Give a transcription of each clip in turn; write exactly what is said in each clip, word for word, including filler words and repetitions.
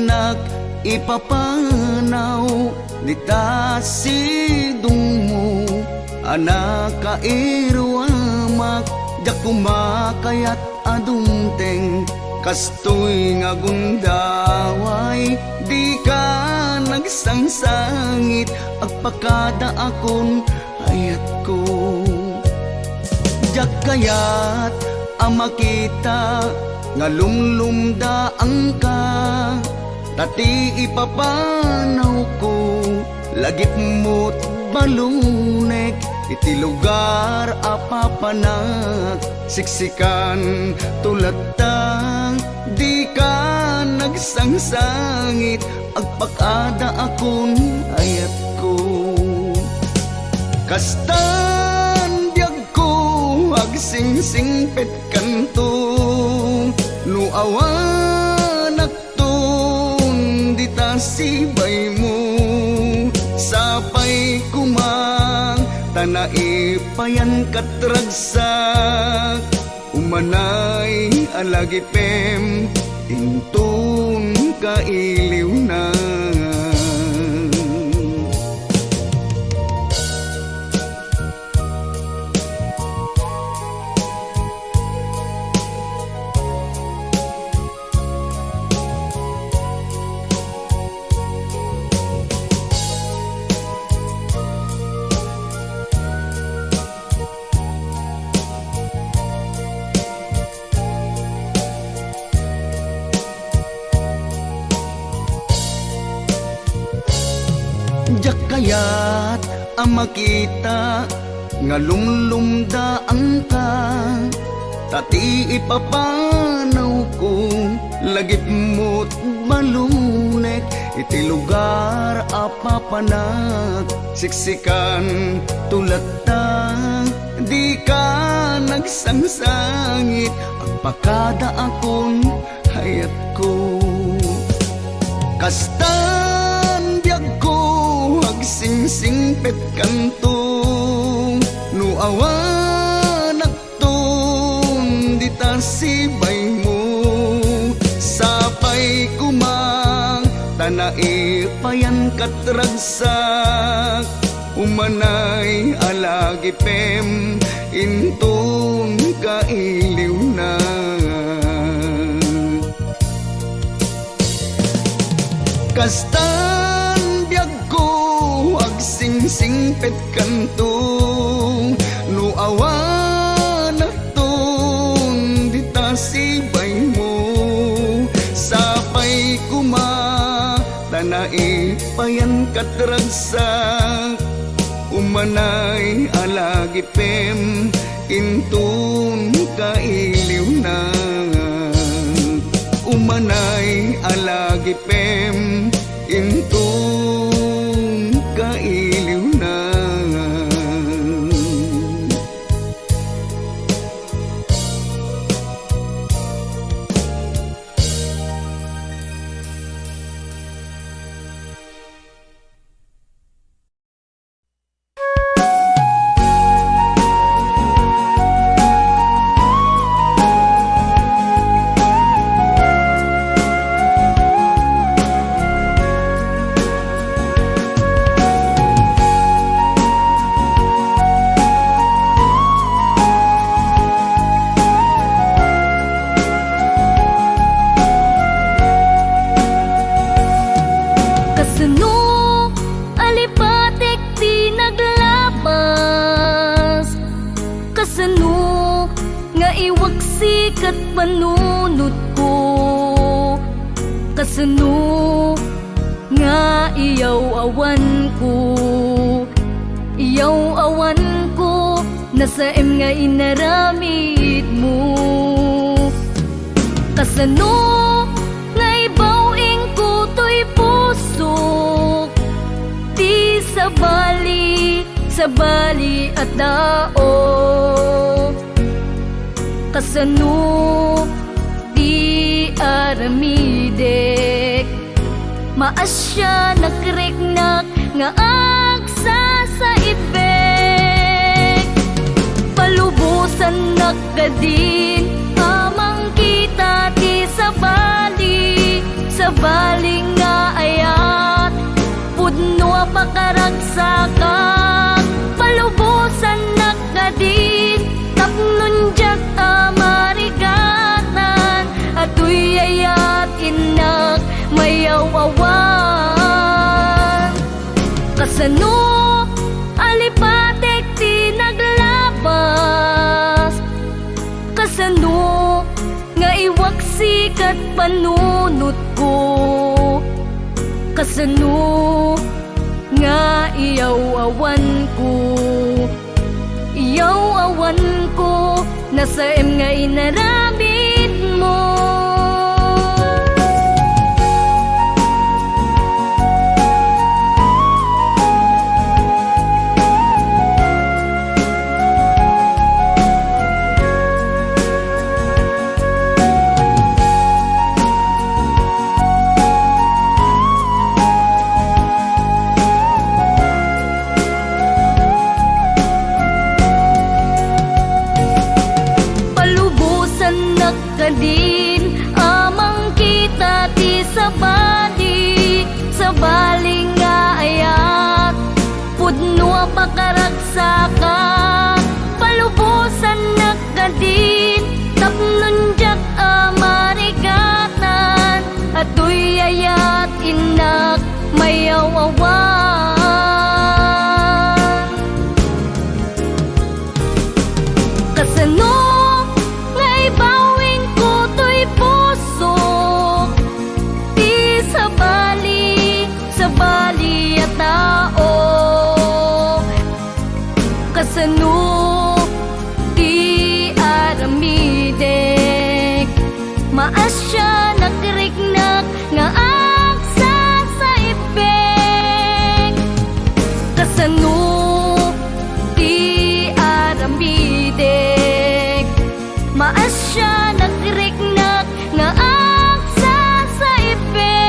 Nak ipapanaw dita sidongmo a nakairuamak, diak koma kayat a dumteng kastoy nga gundaway. Dika nagsangsangit, agpakadaakon, ayatko. Diak kayat a makita nga lumlumdaangka, ta ti ipapanawko, lagipmo't balunek iti lugar a papanak. Siksikan to latta, dika nagsangsangit, agpakadaakon, ayatko. Kastan biagko, agsingsingpetkanto, no awanakton dita sibaymo. Sapay koma ta naipayankat ragsak, umanay a lagipem inton kailiwna. Diak kayat a makita nga lumlumdaangka, ta ti ipapanawko, lagipmo't balunek iti lugar a papanak. Siksikan to latta, dika nagsangsangit, agpakadaakon, ayatko. Kastan biagko, agsingsingpetkanto, no awanakton dita sibaymo. Sapay koma ta naipayankat ragsak, umanay a lagipem inton kailiwna. Kastan biagko, agsingsingpetkanto, no awanakton dita sibaymo. Sapay koma ta naipayankat ragsak, umanay a lagipem inton kailiwna. Umanay a lagipem inton kailiwna. Kasano a lipatek ti naglabas? Kasano nga iwaksi ket panunotko? Kasano nga iyaw-awanko, iyaw-awanko, nasaem nga inaramidmo? Kasano nga ibaw-ingko toy pusok ti sabali, sabali a tao? Kasano ti aramidek? Maasianak riknak nga agsasaibek. Palubosannak kadin a mangkita ti sabali, sabali awan. Kasano a lipatek ti naglabas? Kasano nga iwaksi ket panunotko? Kasano nga iyaw-awanko? Iyaw-awanko, nasaem nga inaramidmo. Palubosannak kadin a mangkita ti sabali, sabali nga ayat, pudno a pakaragsakan. Palubosannak kadin tapno diak a marigatan, atoy ayat innak mayaw-awan. Kasano nga ibawingko toy pusok ti sabali, sabali a tao? Kasano ti aramidek? Maasianak, riknak nga agsasaibek. Kasano ti aramidek? Maasianak, riknak nga agsasaibek.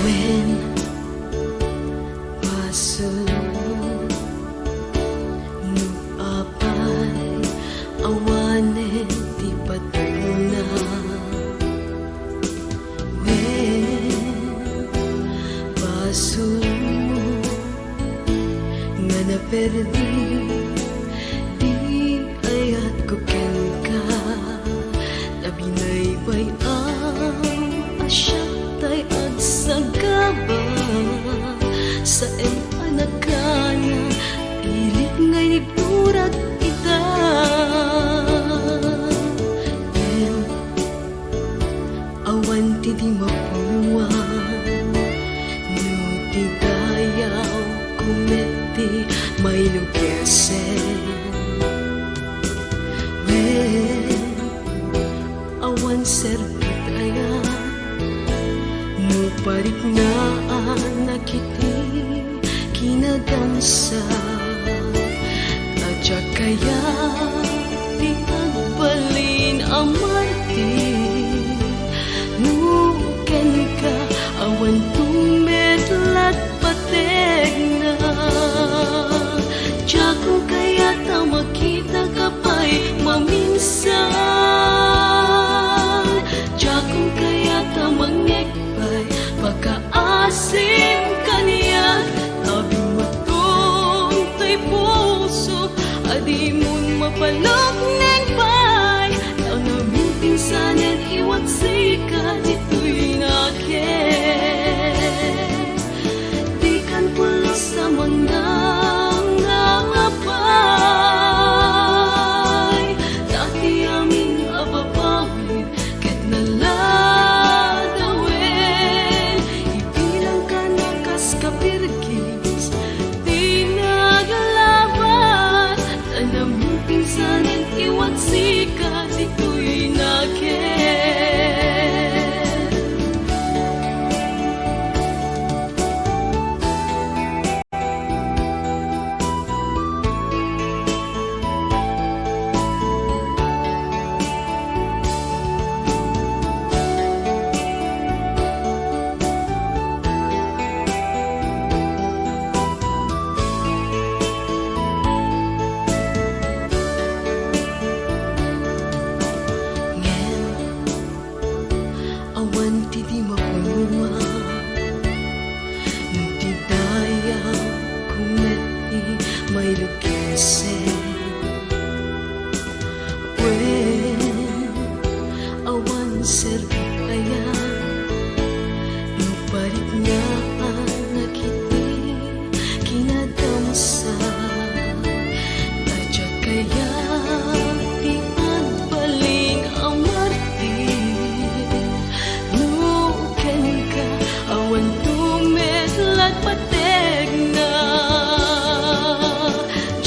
Wen, basol no apay awanen ti patgona. Wen, basolmo nga naperdi ti ayatko kenka. Ta binaybay-am a siak tay agsagaba, saem a nakana, pilit nga inibturak ita. Wen, awan ti di mapuan, no ti dayawko met ti mailugesen. Wen, awan serbit aya, no pariknaan a kiti kinagamsat. Ta diak kayat ti agbalin a martir, no kenka awan tumet lat pategna. Diakon kayat a makitaka pay maminsan. Diakon kayat a mangngeg pay pakaasim kaniak. Ta bimmatom tay pusok a dimon mapalukneng pay. Ta ngamin pinsanen iwaksika ditoy nakem. Dikan pulos a mangngangapay, ta ti amin a babawi ket naladawen. Ibilangkan a kas kapirgis ti nagla Ilukisen. Wen, awan serbik aya no pariknaan dagiti kinadamsa. Adda kayat ti agbalin a martir no kenka awan tumeklat pategna.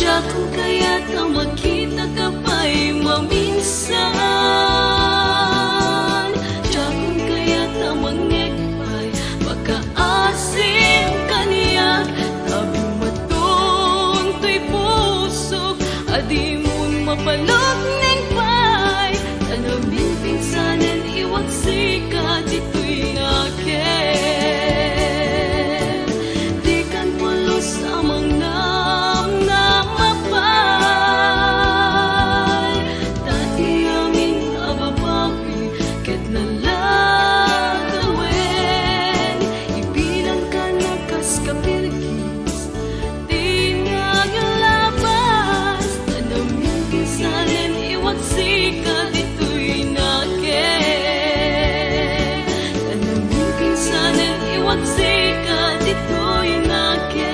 Diakon kayat a makitaka pay maminsan. Diakon kayat a mangngeg pay makaasim kaniak. Ta bimmaton toy pusok a dimon mapalukneng pay. Ta naminpinsanen iwaksika ditoy nakem. Dikan pulos a mangnamnama pay. Ta ti amin a babawi ket nalagawen, ibilang ka na kas kapirgis ti naglabas. Ta naminpinsanen iwaksika ditoy nakem. Ta naminpinsanen iwaksika ditoy nakem.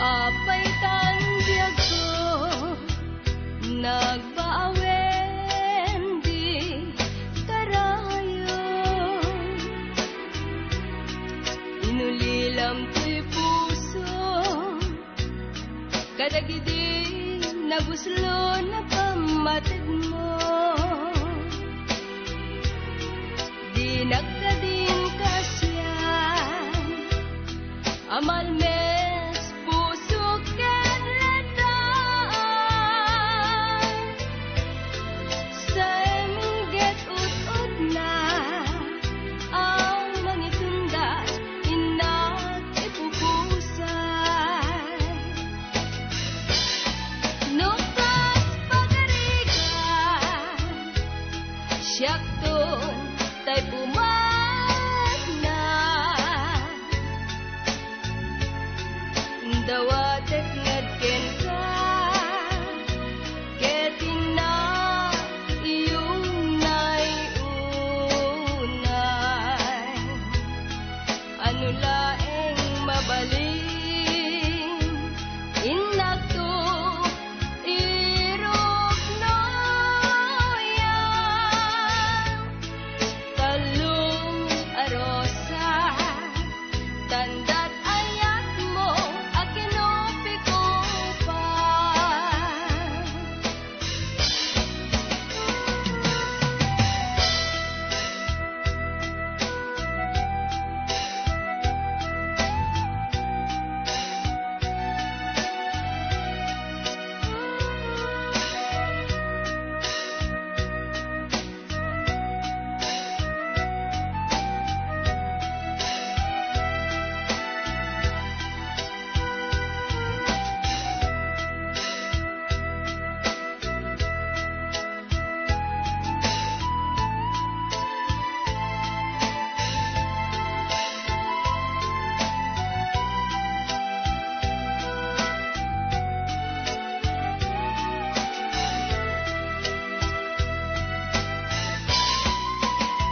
Apay tan biagko, nagbaawen di karayo. Inulilam toy puso, kadagidi nabuslo na pammategmo. Dinak kadin kasian a malmes pusok ken letan. Say mingget utotna a mangitundas, innak ipupusay. No kas pagarigan, siakton tay pumatna. Dawatek ngarud kenka, ket innak iyunay-unay. Ano laeng mabalin, innakto, iruknoyan. Tallo a rosa, tandat ayatmo a kinupikupan.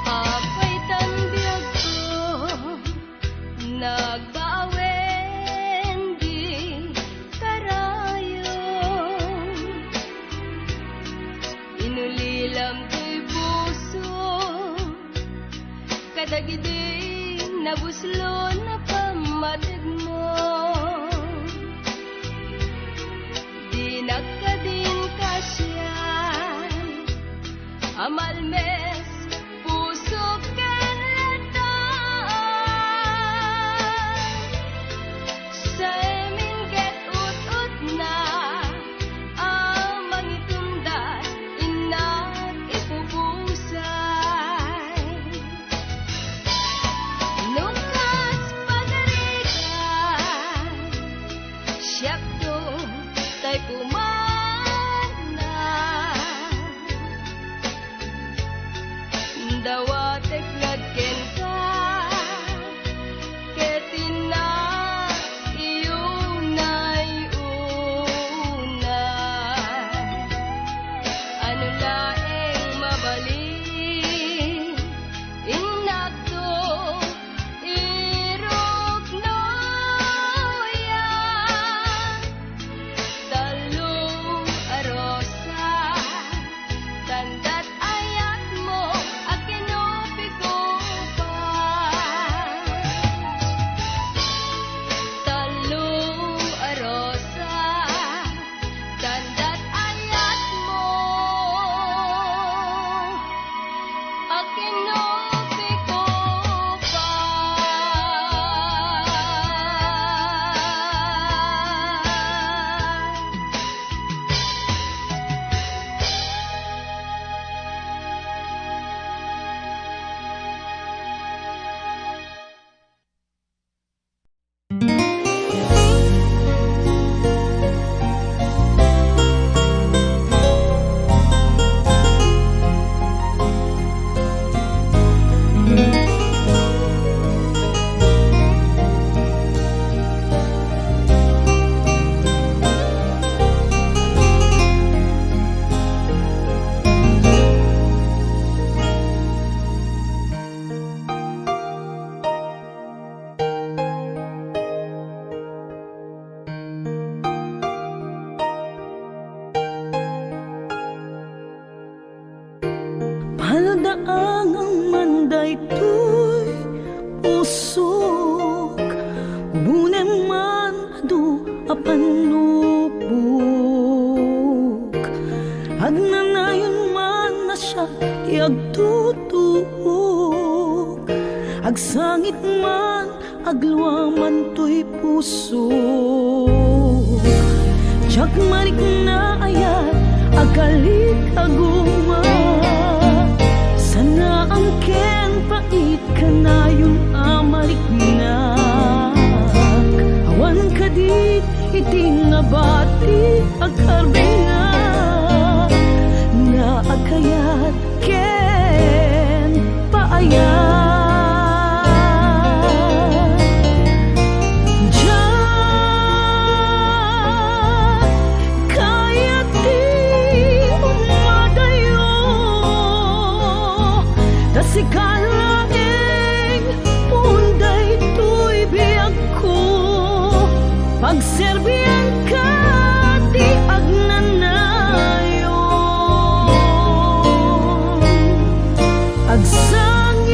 Apay tan biagko, nagbaawen di karayo. Inulilam toy puso, kadagidi nabuslo na pammategmo. Dinak kadin kasian a malmes puso ken letan. Angam man daytoy pusok, ubunem man adu a pannubok. Agnanayon man a siak ti agtutuok, agsangit man agluaman toy pusok. Diak marikna ayat a kalikaguma. Sanaam ken pait kanayon a mariknak. Awan kadi iti nabati a karbengak. Naagkayat ken paayat. Diak kayat ti umadayo, ta sika laeng pundaytoy biagko. Pagserbianka ti agnanayon. Agsangit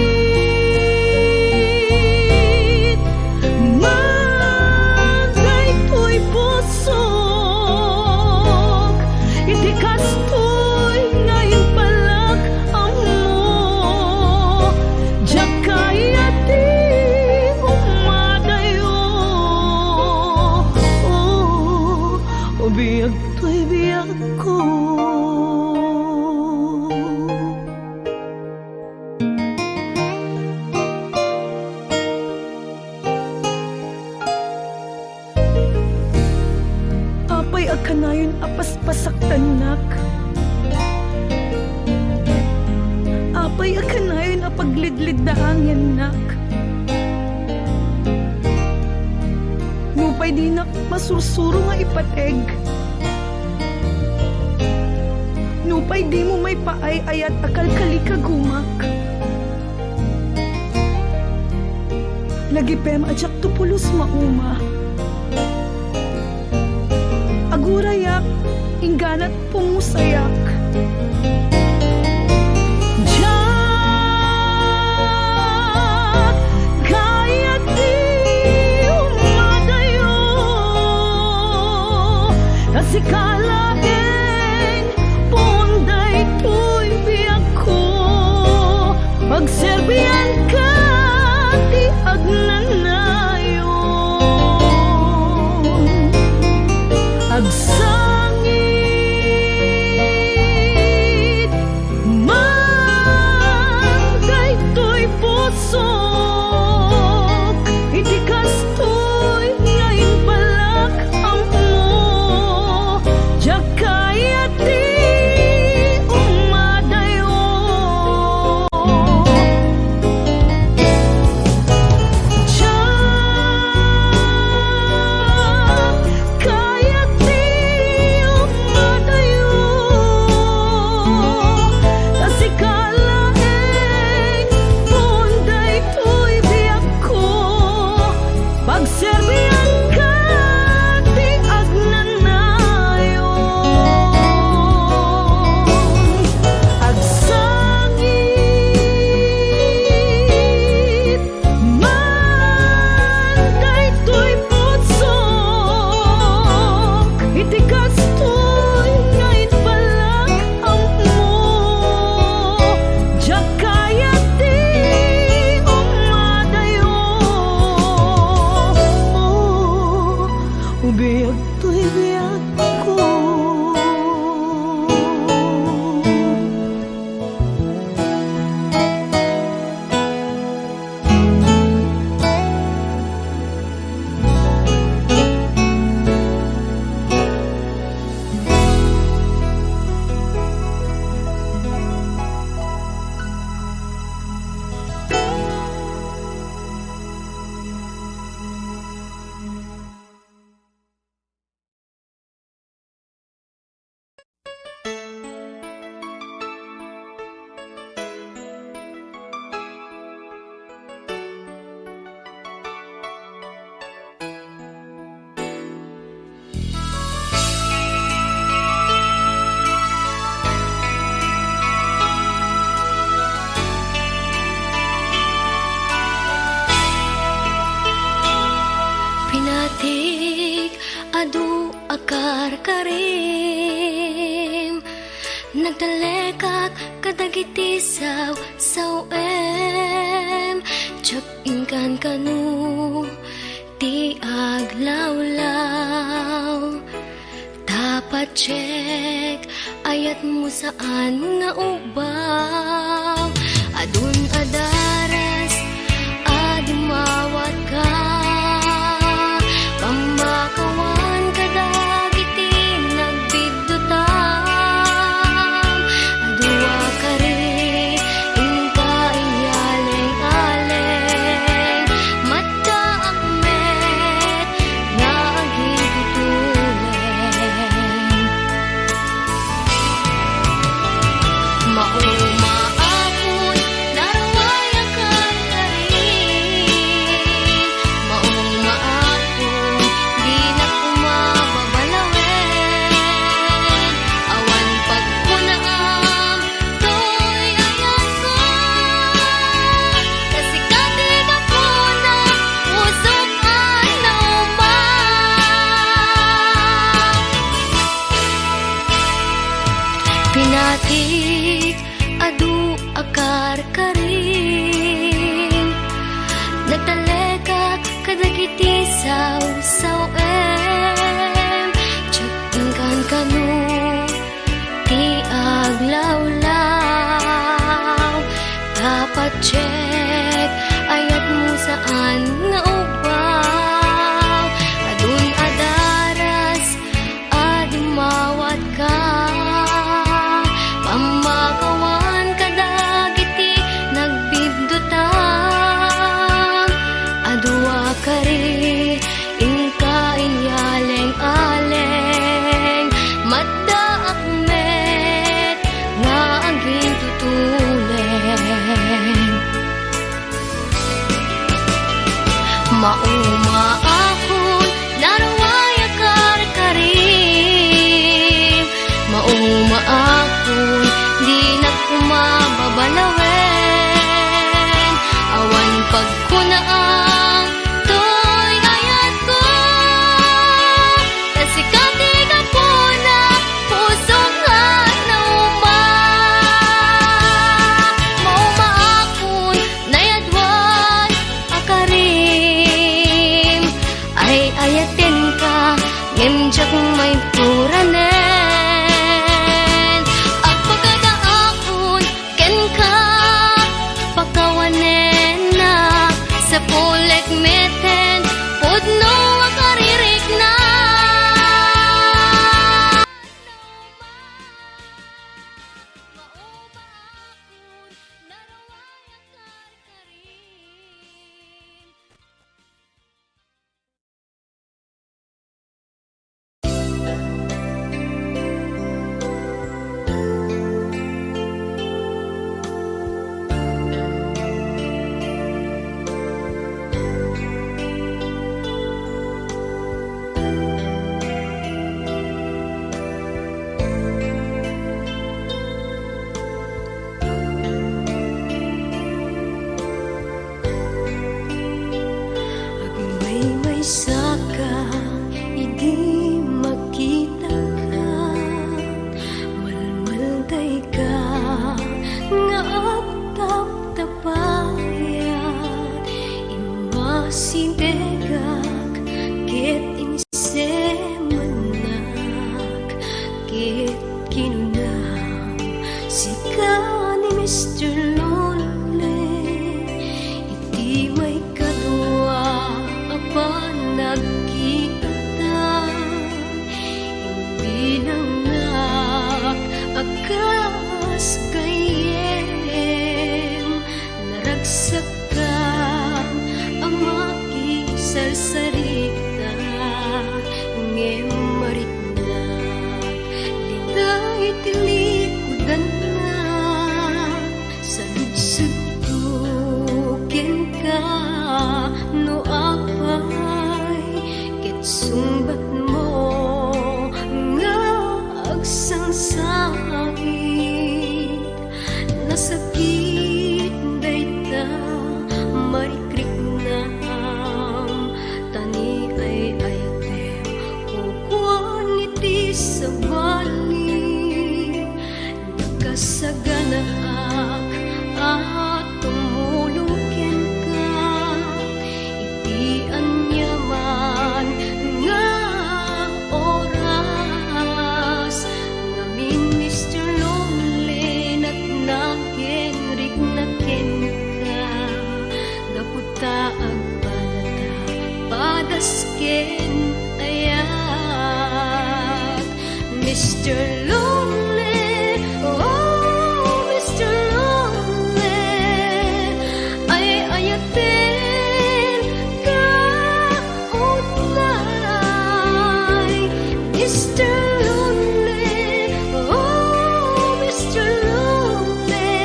man daytoy pusok iti kastoy nga impalak ammo. Diak kayat ti umadayo. O, o biag toy biagko. Apay a kanayon a paspasaktannak? Apay a kanayon a paglidliddaangennak? Nupay dinak masursuro nga ipateg, nupay dimo maipaay-ayat a kalkalikagumak, lagipem a diakto pulos mauma. Agurayak, ingganat pumusayak. Diak kayat ti umadayo, ta sika laeng pundaytoy biagko. Pagserbianka ti agnanayon. Agsangit karkarim, nagtalekak kadagiti saw-, saw-em, diak inkan kano ti aglawlaw. Ta patiek, ayatmo saan nga ubbaw. Adun a daras a dimmawatka, pammakawan kadagiti nagbiddutam. Adu a kari, inka inyaleng-aleng, maddaak met nga agintutuleng. Mauma, Apo, naruay a karkarim. Mauma, Apo, dinak koma babalawen. Awan pagkunaam, toy ayatko. Ta sika ti gapuna, pusok a nauma. Pinatik, adu a karkarim, nagtalekak kadagiti saw-sawen, diak inkan kano ti aglawlaw. Ta patiek, ayatmo saan nga ubbaw. Adun a daras a dimmawatka, pammakawan kadagiti nagbiddutam. Adu a kari, inka inyaleng-aleng, maddaak met nga agintutuleng. Mauma, Apo, naruay a karkarim. Mauma, Apo, dinak koma babalawen. Awan pagkunaam, toy ayatko. Ta sika ti gapuna, pusok nga nauma. Mauma, Apo, nayaduan a karim. Ay-ayatenka, ngem diak maipuranen. Agpagada, Apo, kenka, pakawanennak, sapulek meten, pudno a karirikna. Agmaymaysaka idi makitaka, malmaldayka nga agtaptapayat, immasidegak ket insemennak, ket kinunam, sika ni Mister Lonely, iti maikadua a panagkitata, imbilangnak a kas gayyem, naragsakkam a makisarsarita, ngem mariknak, dita iti likudanna. Saludsodko kenka no apay ket sungbatmo nga agsangsangit. Nasakit dayta marikriknam, ta ken ayat. Mister Lonely, oh, Mister Lonely, ay-ayaten ka unay. Mister Lonely, oh, Mister Lonely,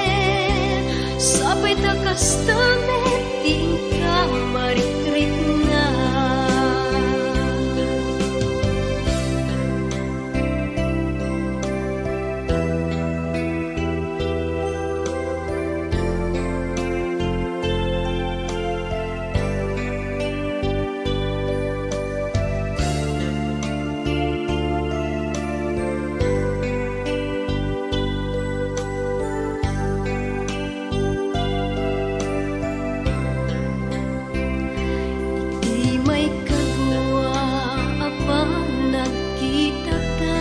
sapay ta kasta met ti inka marikrikna. Iti maikadua a panagkitata,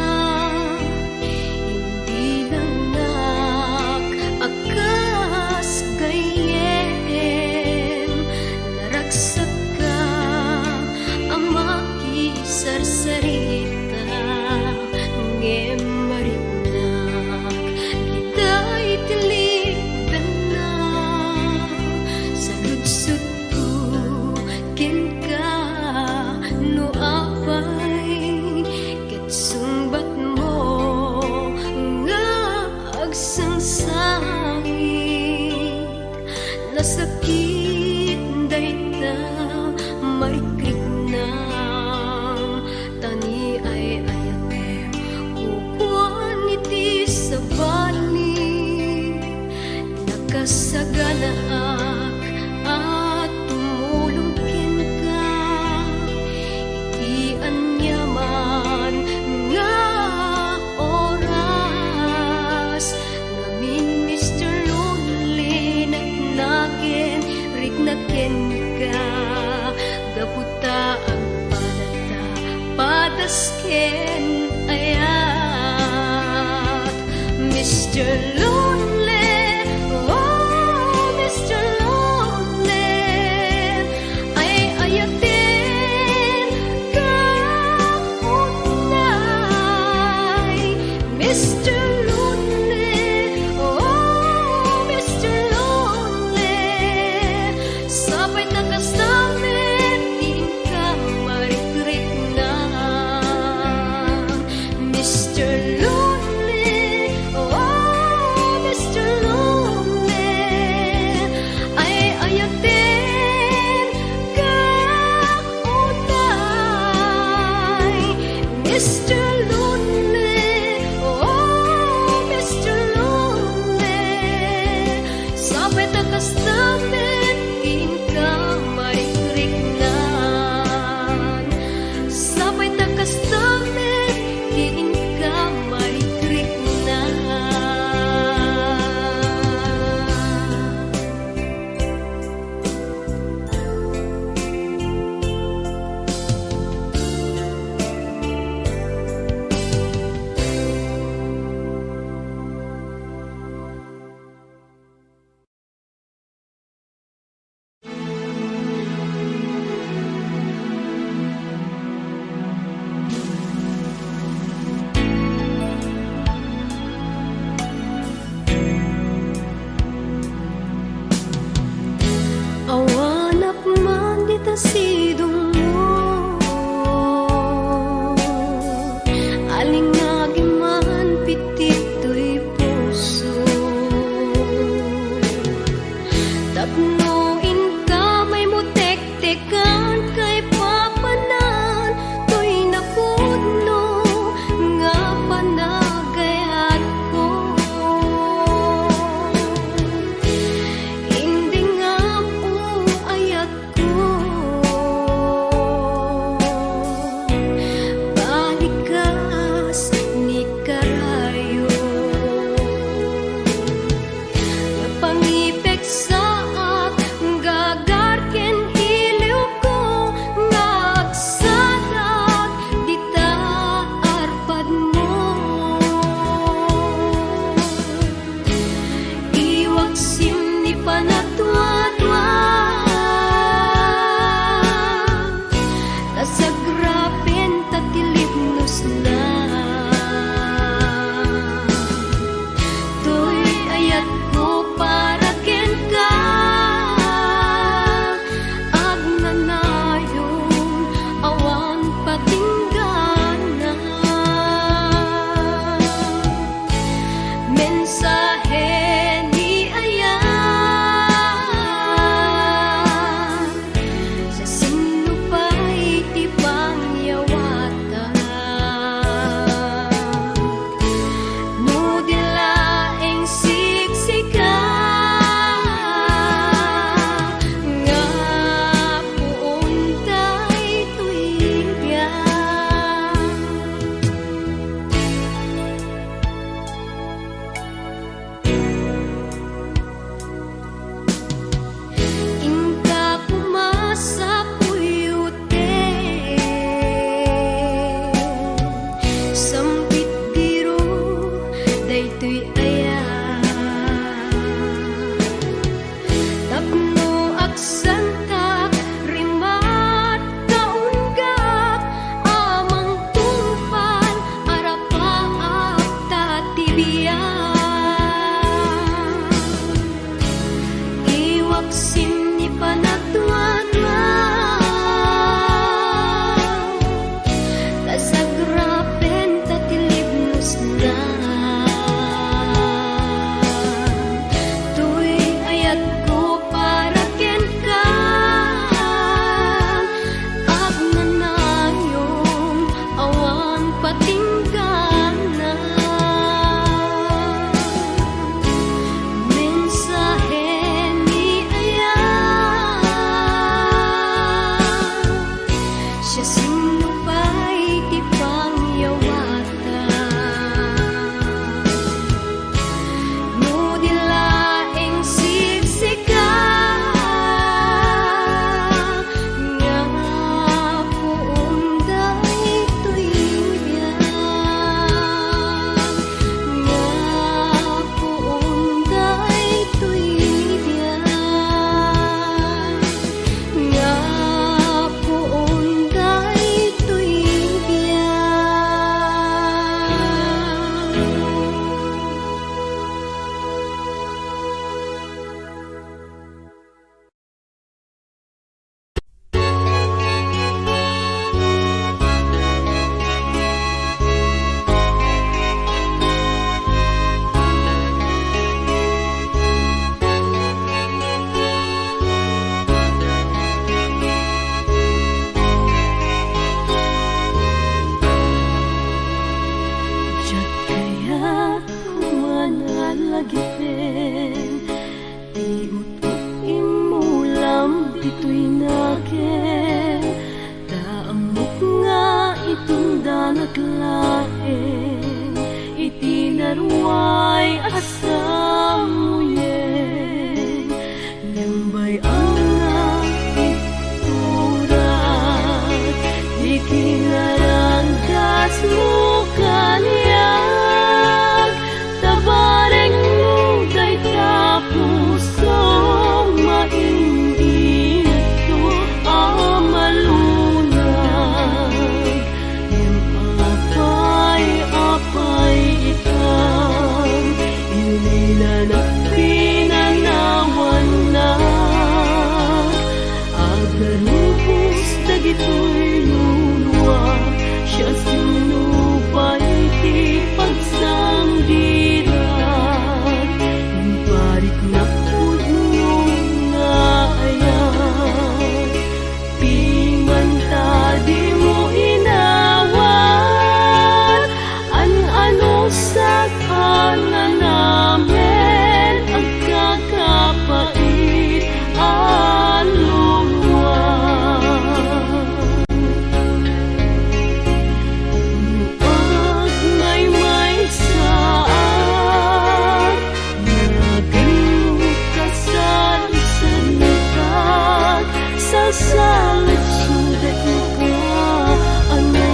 imbilannak a kas gayyem, naragsakka a makisarsarita, ngem mariknak dita iti libdanna. Saludsodko kenka no apay ket sungbatmo nga agsangsangit. Nasakit dayta marikriknam, ta ni ay-ayatem kukuan iti sabali. Nakasaganaak a tumulong kenka iti aniaman nga oras. Ngamin, Mister Lonely, naknaken, rikna kenka, gapu ta agpadata padas ken ayat. Mister Lonely, oh, Mister Lonely, ay-ayaten ka unay. Mister Lonely, oh, Mister Lonely, sapay ta kasta met ti inka marikrikna. Mister Lonely, oh, Mister Lonely, ay-ayaten ka unay. Mister Lonely, oh, Mister Lonely, sapay ta kasta met ti inka marikriknan. Sapay ta kasta met ti inka marikriknan. Awanak man dita sidongmo, alingagi man pititoy puso. Tapno inka maymo tektekan kaipapanan toy napudno nga panagayatko. Indengam, o ayatko, Ditoy nunua, siasino pay ti pagsanggirak? Impariknak pudno nga ayat. Piman ta dimo inawat, an-ano sa kananamen, agkakapait a luluwa. No agmaymaysaak, nagannok ka sa salita, sasaludsudet ka, ano,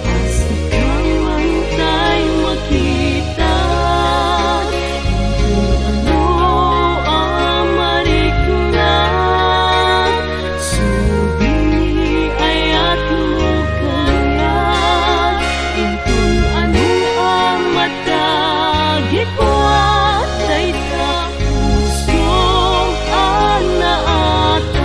a sika man tay makita. Inton ano a mariknak, subing ni ayatmo kaniak. Inton ano a matagikuat, dayta puso a naatang.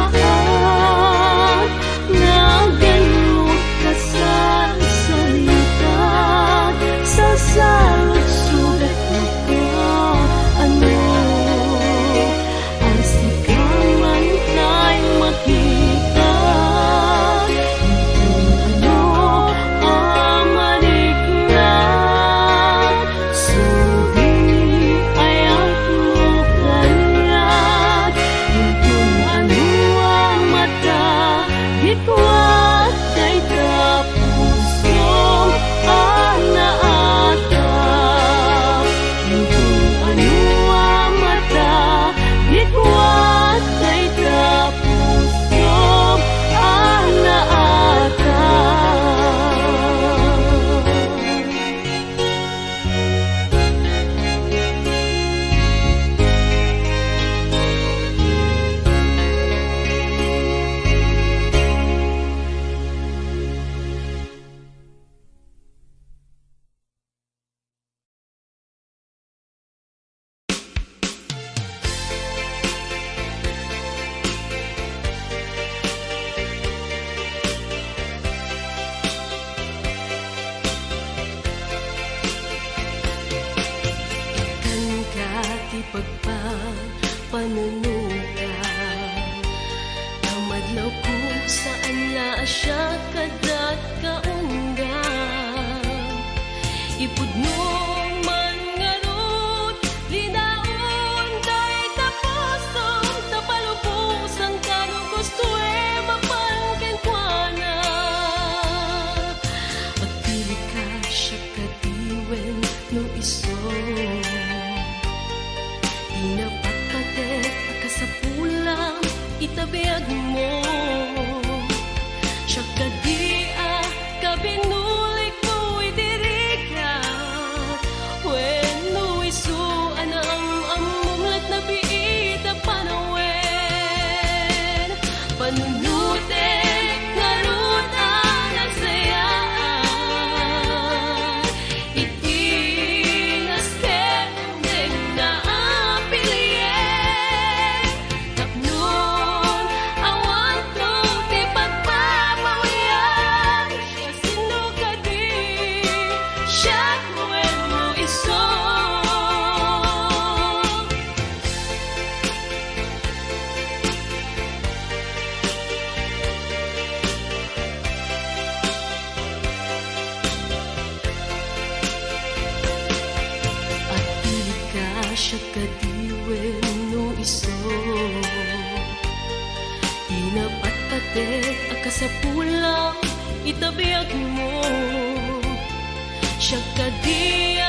Agmaymaysaak, nagannok ka sa salita, sasaludsudet ka, ano, a sika man tay makita. Inton ano a mariknak, subing ni ayatmo kaniak. Inton ano a matagikuat, dayta puso a naatang. Inton ano a matagikuat, dayta puso a naatang. Ikkanka ti pagpapanunoka, ta madlawko saanna a siak adda kaunggam. Ipudno man ngarud, linaon dayta pusom, ta palubosanka no gustoem a mapan kenkuana. Agpilika, siak kadi wenno isu. Ti napatpatek a kasapulam, ita biagmo. Siak kadi a kabinulikmo iti rigat, wenno isu a naam-ammom laeng a biit a panawen. Panunotek ngarud a nasayaat iti nasken Dengna a pilien, tapnon awanto ti pagbabawian. Siasino kadi, siak wenno isu? Agpilika, siak kadi wenno isu. Ti napatpatek a kasapulam ita biagmo. Siak kadi a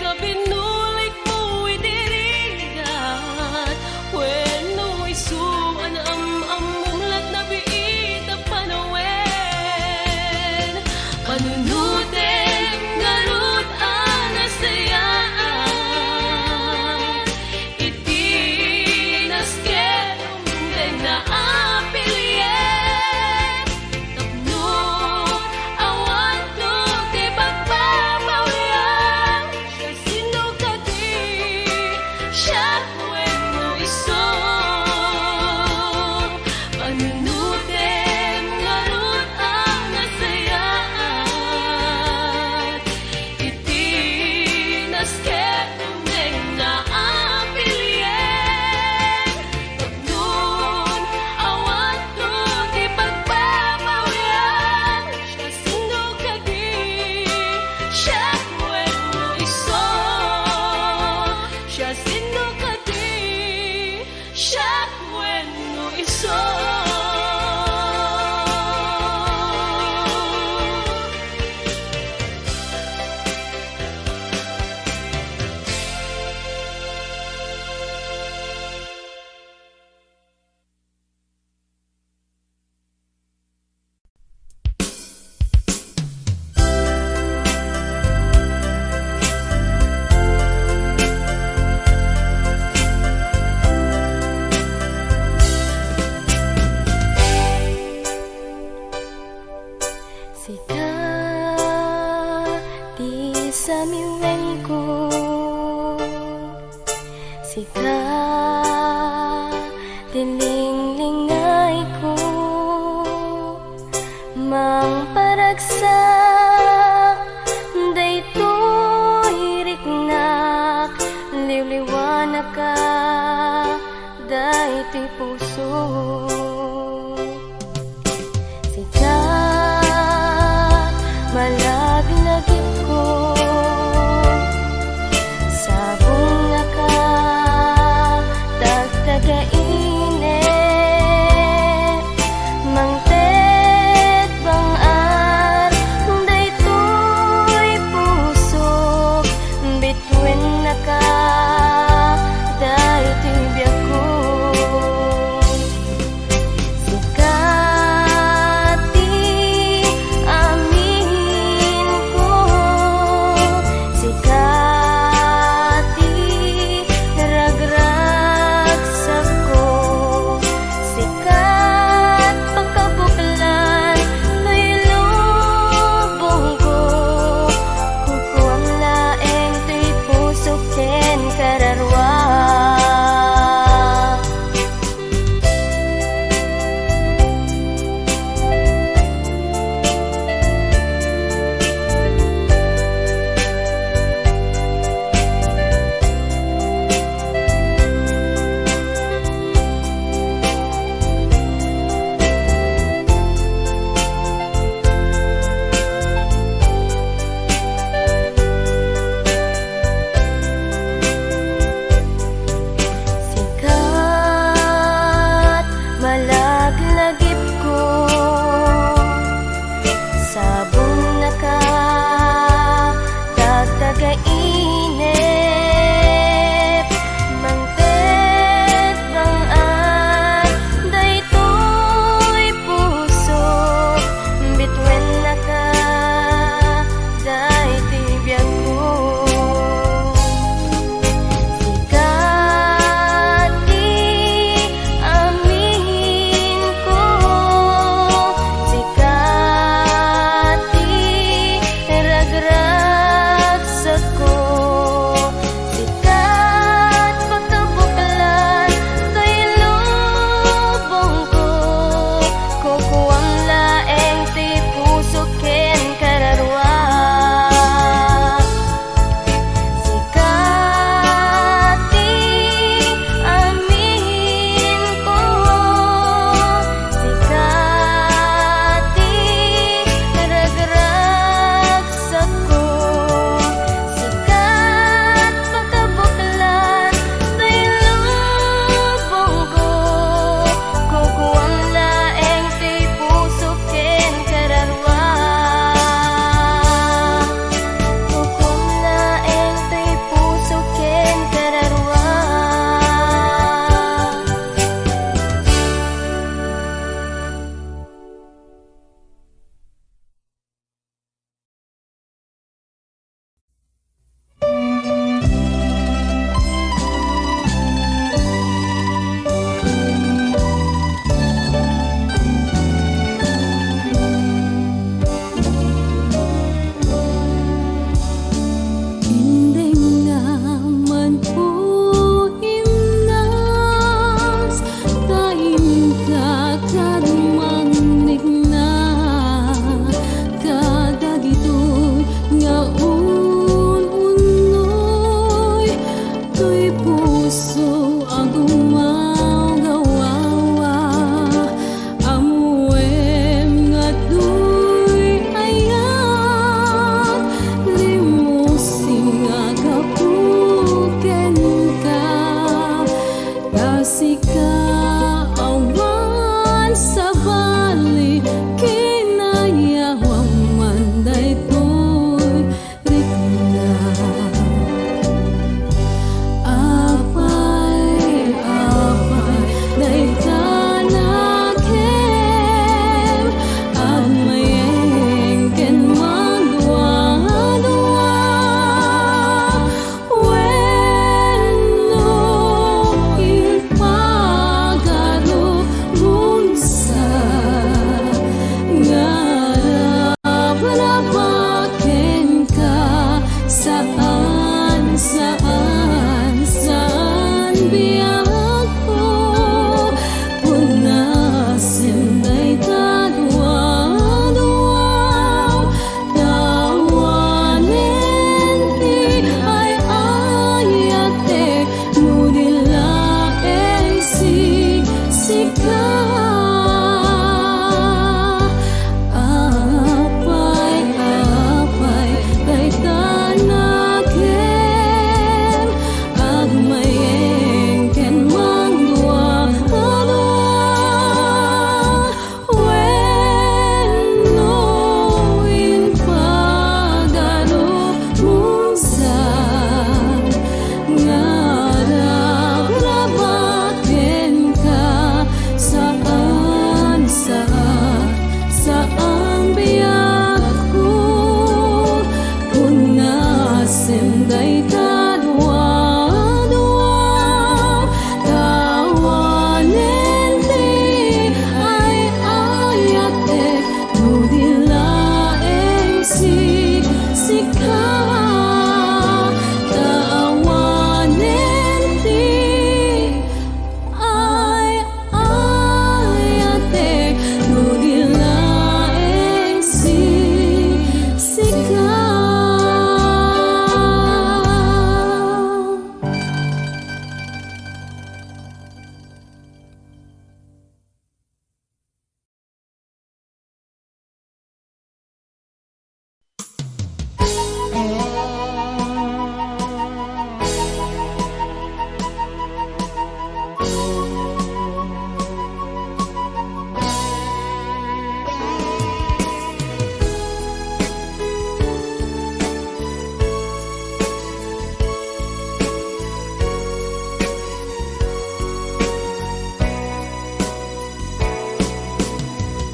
kabinulikmo iti rigat, wenno isu a naam-ammom laeng a biit a panawen. Panuno Samiwenko, sika ti linglingayko, mangparagsak daytoy riknak, liwliwanaka daytoy puso. Sika, malagip-lagipko, sabongaka, tagtagainep. Saan, saan, saan biagko. Punasen dayta dua-dua. Tawanen ti ay-ayatek no di laeng siksika. Apay, apay, dayta nakem, agmayeng ken mangdua-dua. Wenno, impagano mo sa nga rabrabak kenka, saan, saan, saan biagko. Punasen dayta dua-dua, tawanen ti ay-ayatek no di laeng siksika. Tawanen ti ay-ayatek no di laeng siksika.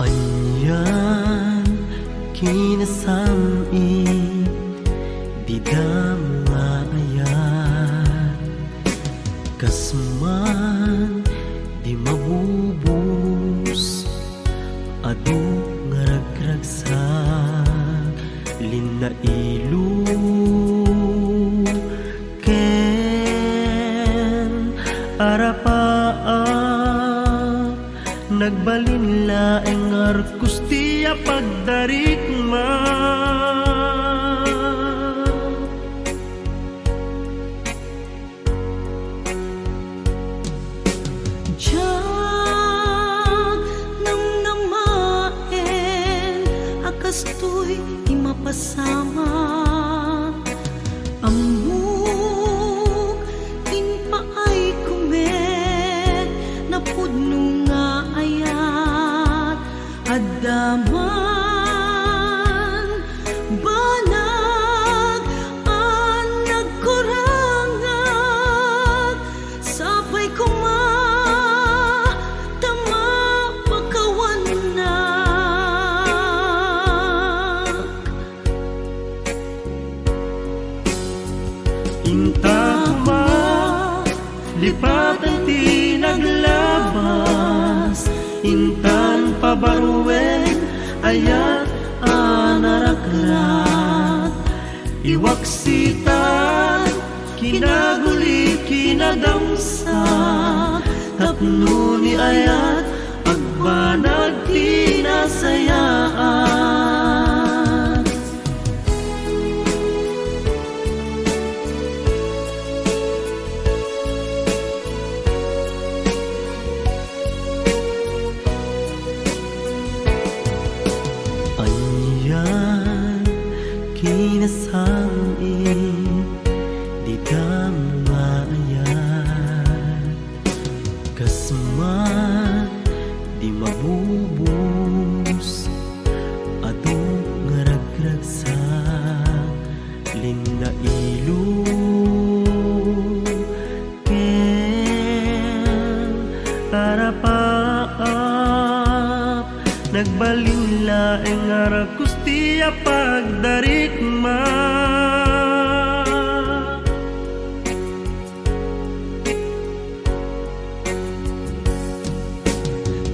Anian kinasam-it dida nga ayat, kas man di mabubos, adu nga ragragsak, linnailo ken arapaap, nagbalin laeng nga arkos ti apagdarikma. Diak namnamaen a kastoy ti mapasamak. Ammok, impaayko met napudno nga ayat. Adda man banag a nagkurangak, sapay koma ta mapakawannak. Inta koma, lipaten ti naglabas, intan pabaruen, ayat a narakrak. Iwaksitan, kinaguli, kinadamsa, tapno ni ayat, agbanag ti nasayaan. Anian kinasam-it dita nga ayat, kas man di mabubos, adu nga ragragsak, linnailo ken arapaap, nagbalin laeng nga arkos ti apagdarikma.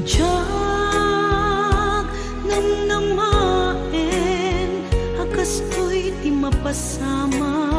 Diak namnamaen a kastoy ti mapasamak.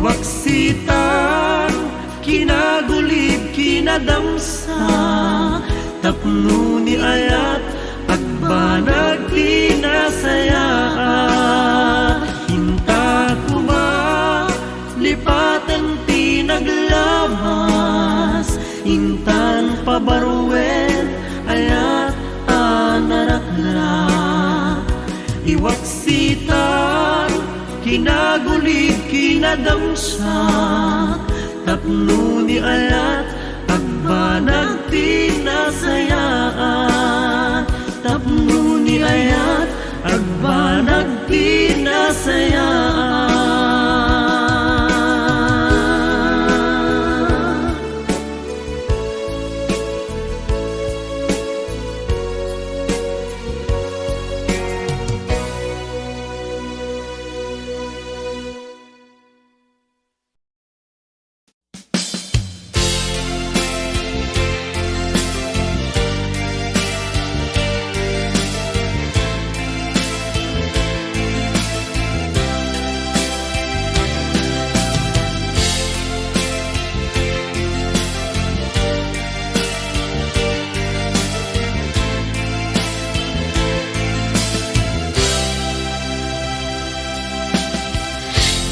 Waksitan, kinagulib, kinadamsa, tapno ni ayat, agbanag ti nasayaat. Inta koma, lipaten ti naglabas, intan pabaruen, ayat a narakrak. Iwaksitan, kinagulib, kinadamsa, tapno ni ayat, agbanag ti nasayaat. Tapno ni ayat, agbanag ti nasayaat.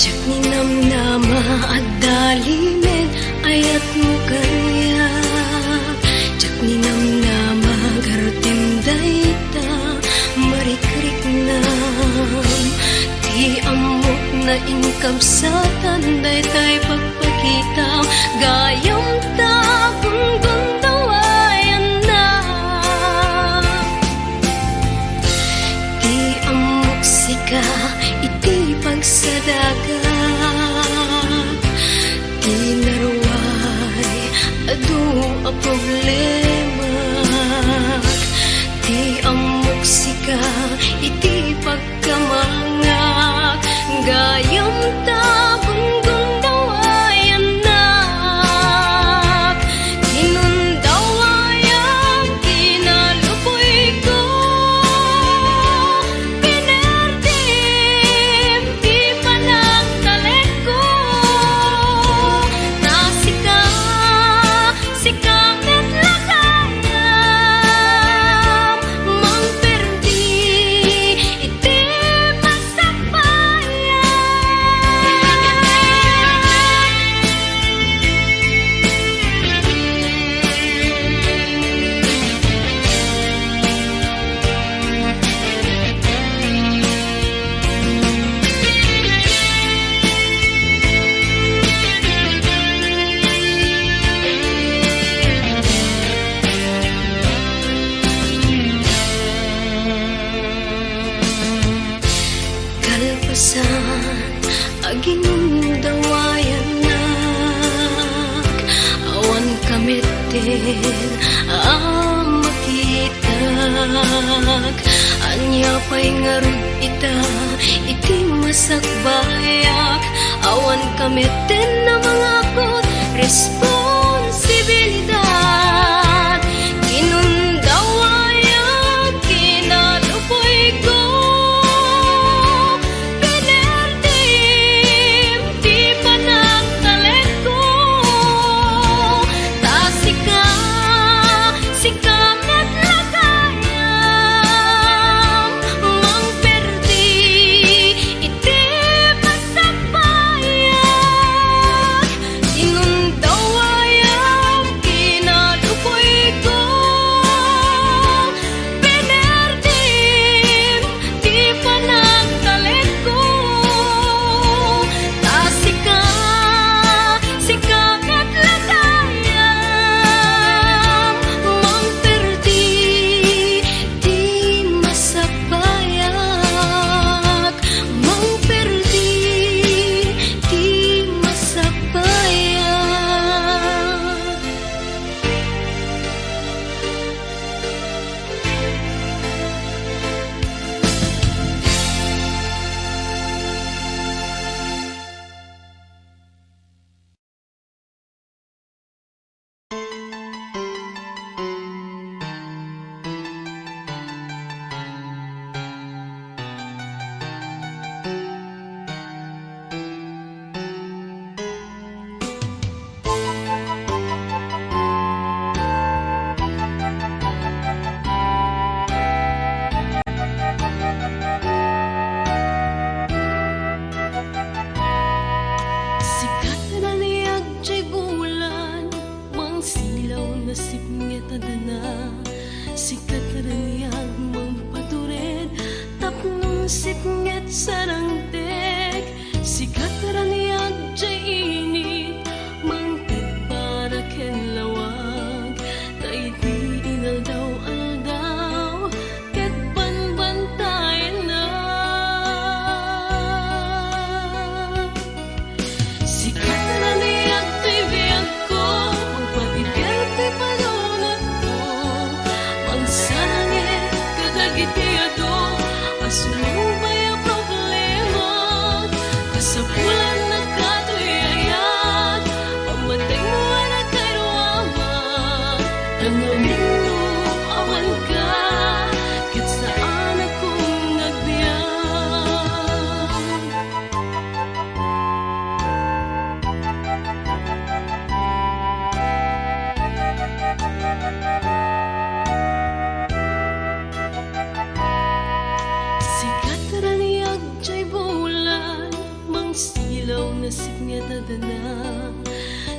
Diak ninamnama, adda limed, ayatmo kaniak. Diak ninamnama, gartem dayta, marikriknam. Ti ammok, nainkabsatan daytay pagpakitam, gayam ta gunggundaway, annak. Ti ammok, sika iti pagsadakak. Ti naruay, adu a problemak. Ti ammok, sika iti pagkamangak. Gayam ta gunggundaway, annak. Inundawayam kinaluboyko, pinerdim ti panagtalekko. Ta sika, sika met lakayam, mangperdi iti Kalpasan, aginundawayannak, awan kametten a makitak. Ania pay ngarud ita iti masakbayak? Awan kametten a mangakut responsibilidad. Inundawayan kinaluboyko, pinerdim ti panagtalekko. Ta sika, sika met lakayam, mangperdi iti masakbayak. Inundawa Dana,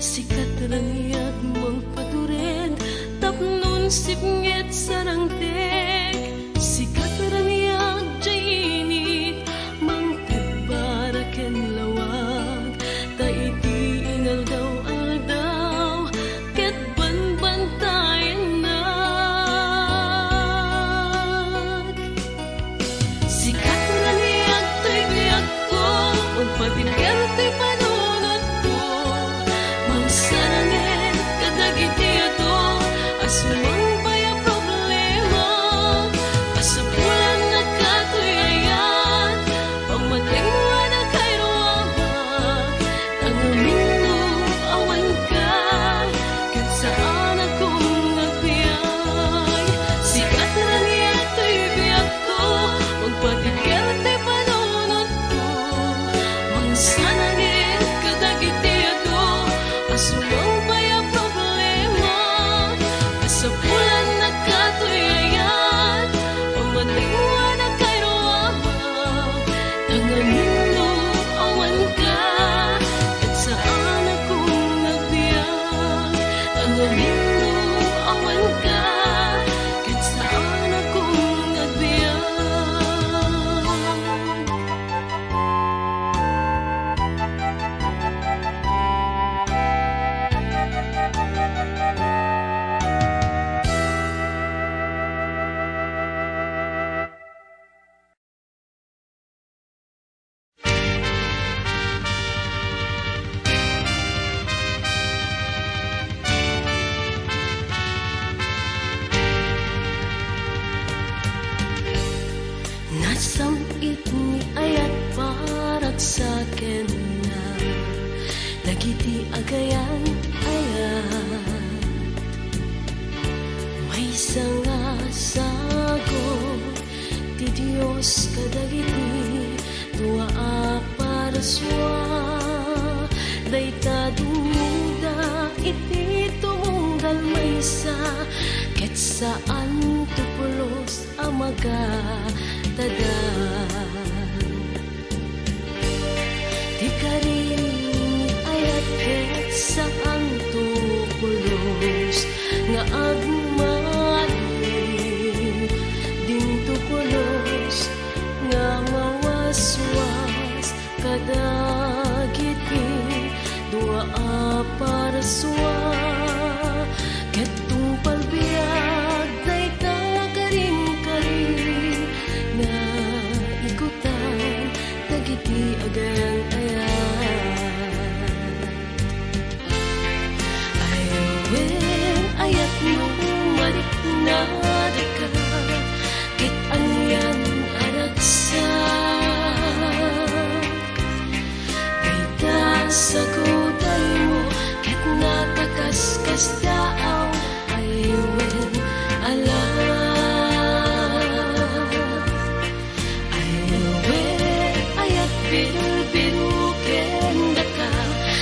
sika ti raniag mangpatured tapno sipnget sarangtek. Sika ti raniag diay init, mangted bara ken lawag. Ta iti inaldaw-aldaw ket banbantayannak. Sika ti raniag ti biagko, agpatiger ti panunotko. Mangsaranged kadagiti adu a sumangpay a problema. Kasapulannaka toy ayat, pammatengmo a nakairuamak. Tangaminno awanka, ket saanakon nga agbiag. Sika ti raniag ti biagko, agpatiger ti panunotko. Mangsaranged kadagiti adu a sumangpay a problema. Kasapulannaka toy ayat, pammatengmo a nakairuamak. Tangaminno awanka, ket saanakon nga agbiag. Tangaminno awanka, ket saanakon nga agbiag. Nasam-it ni ayat paragsakenna dagiti agayan-ayat. Maysa nga sagut ti Dios kadagiti dua a parsua. Dayta dummuda iti tumunggal maysa, ket saanto pulos a magatadan. Ti karin ni ayat ket saanto pulos nga agmali. Dinto pulos nga mawaswas kadagiti dua a parsua, ket tungpal biag dayta karin-karin nga ikutan dagiti agayan-ayat. Ay wen, ayat no mariknadaka, ket anian a ragsak. Dayta sagutaymo ket nakaskasdaaw, ay wen, ala. Ay wen, ayat bilbilken daka,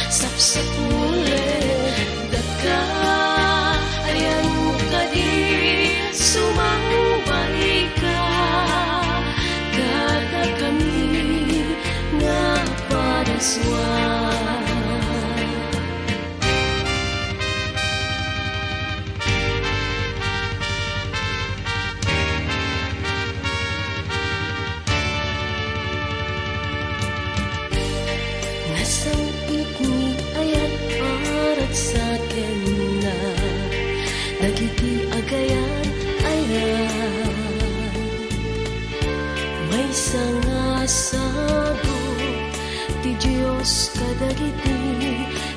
sapsapulek daka, ayanmo kadi sumangbaika kadakami nga parsua. Nasam-it ni ayat paragsakenna dagiti agayan-ayat. Maysa nga sagut ti Dios kadagiti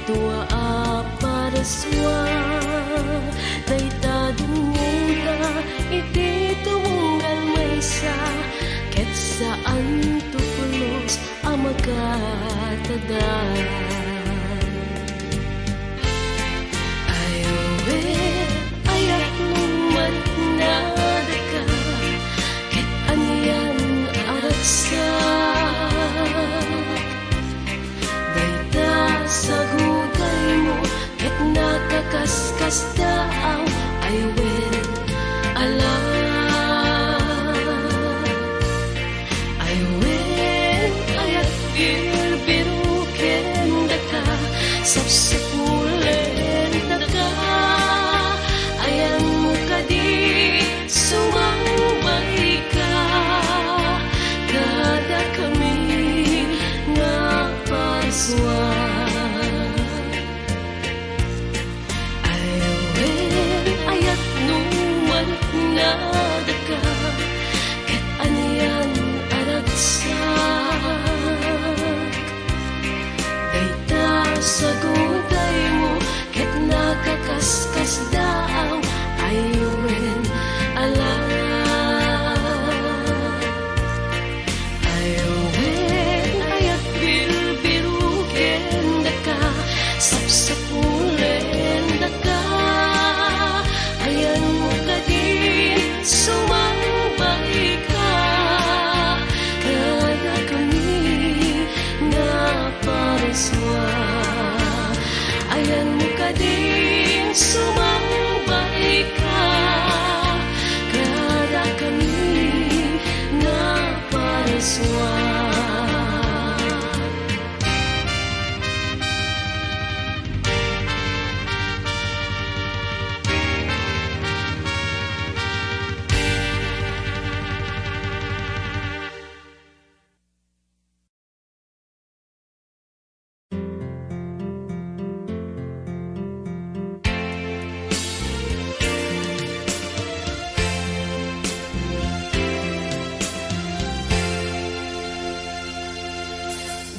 dua a parsua. Dayta dummuda iti tumunggal maysa, ket saanto pulos a magatadan. Ay wen, ayat no mariknadaka, ket anian a ragsak. Dayta sagutaymo ket nakaskasdaaw, ay wen, ala. Ay wen, ayat bilbilken Sapsapulen daka, ayanmo kadi sumangbayka, kadakami nga parsua. Ay wen, ayatno man nadaka, ket anian a ragsak. Dayta sagudaymo ket nakaskasdaaw, ay wen, ala. Ay wen, ayat bilbiruken daka, sapsapulen daka, ayanmo kadi sumangbayka, kadakami nga parsua. Ayanmo kadi sumangbayka, kadakami nga parsua.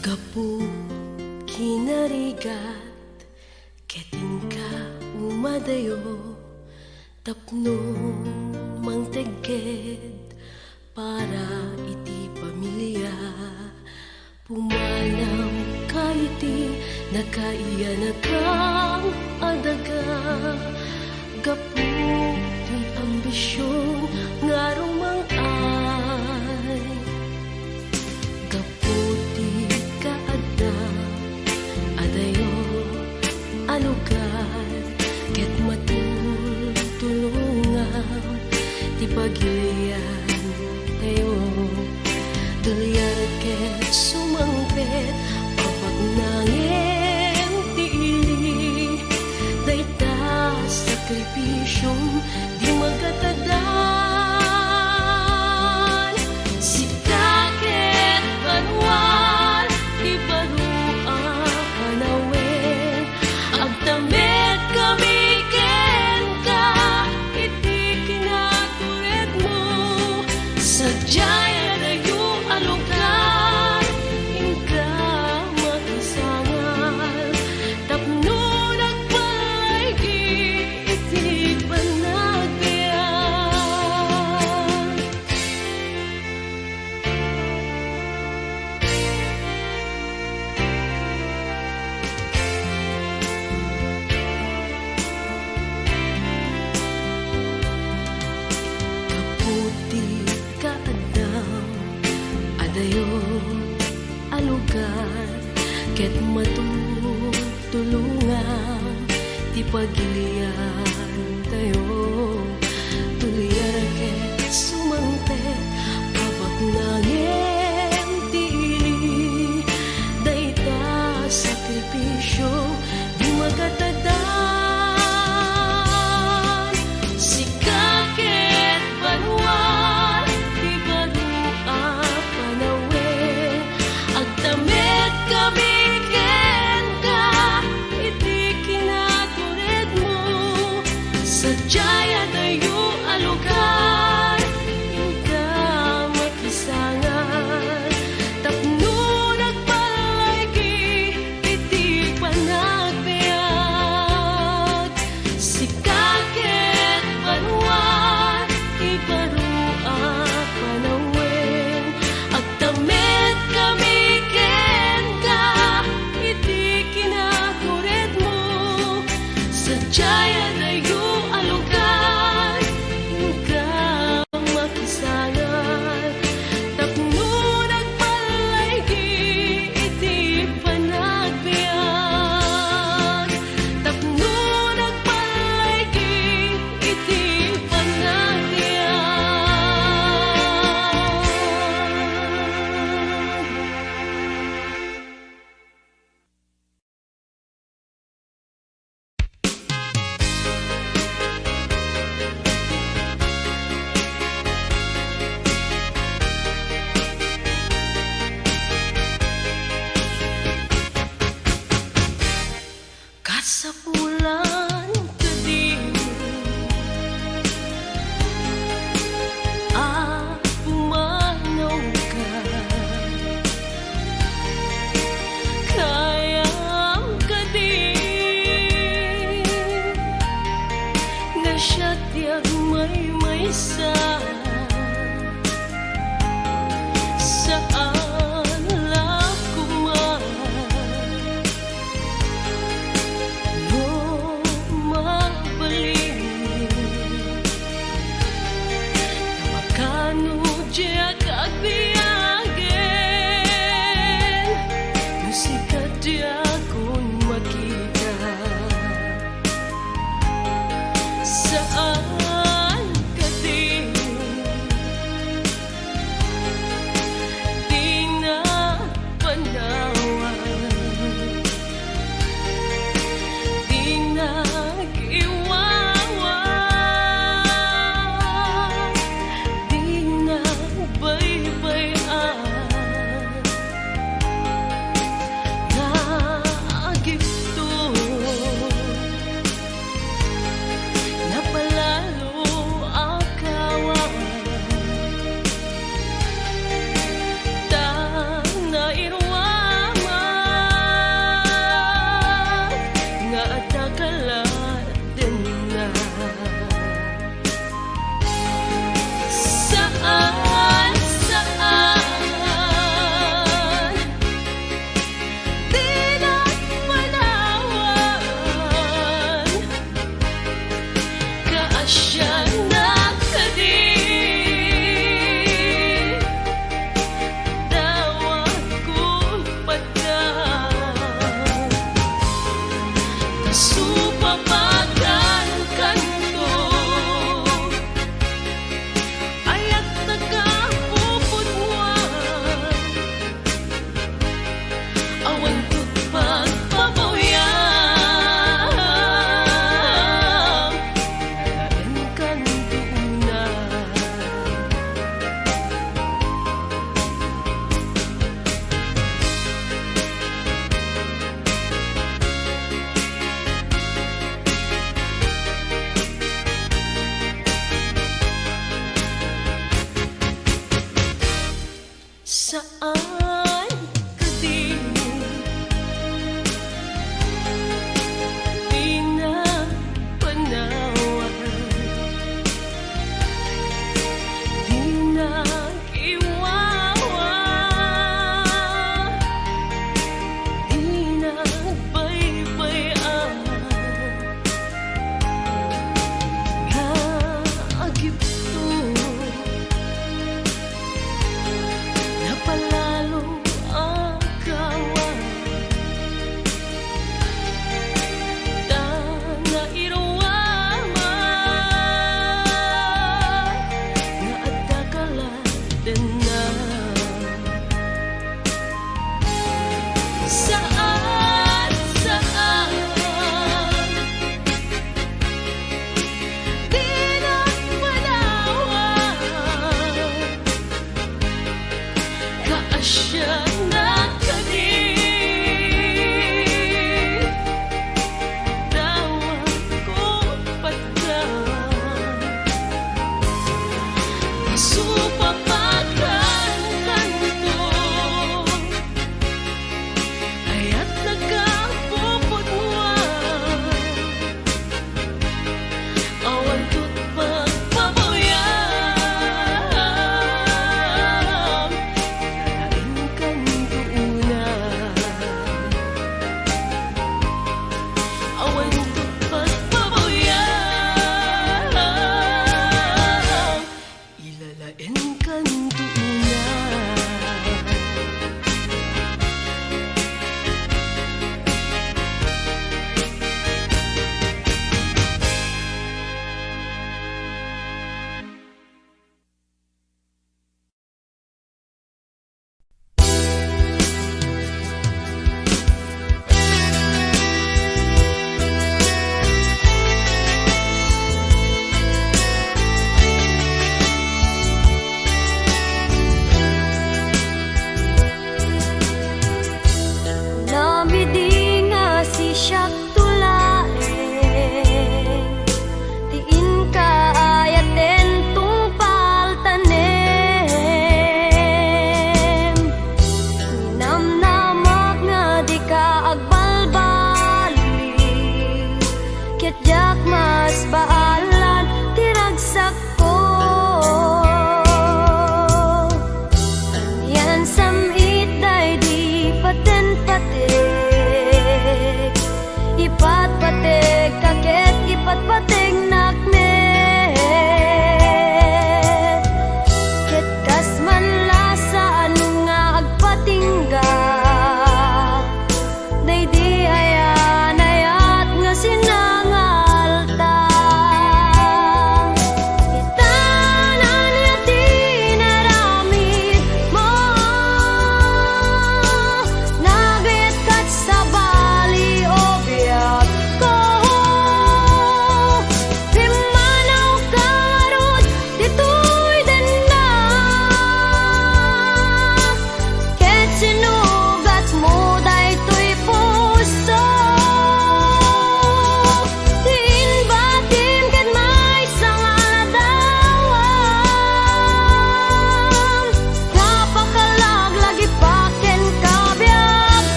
Gapu kinarigat, ket inka umadayo tapno mangtegged para iti pamilia. Pumanamka iti nakayanakam a daga, gapu ti ambision nga rumang-ay. Gapu ti kaadda adayo a lugar, ket matultulongam ti pagilian tayo. Tuliar ket sumangpet, papatnangen ti ili, dayta sakripisiom di magatadan. Sika ket banua ti baro a panawen, agtamekami kenka iti kinaturedmo. Sadiay adayo a lugar, inka makisangal tapno nagpaigi iti panagbiag. Gapu ti kaadda adayo a lugar, ket matultulongam ti pagilian tayo. Tuliar ket sumangpet, papatnangen ti ili, dayta sakripisio di magatadan. Sika ket banua ti baro a panawen, agtamekami kenka iti kinaturedmo. Sadiay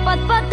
Patpat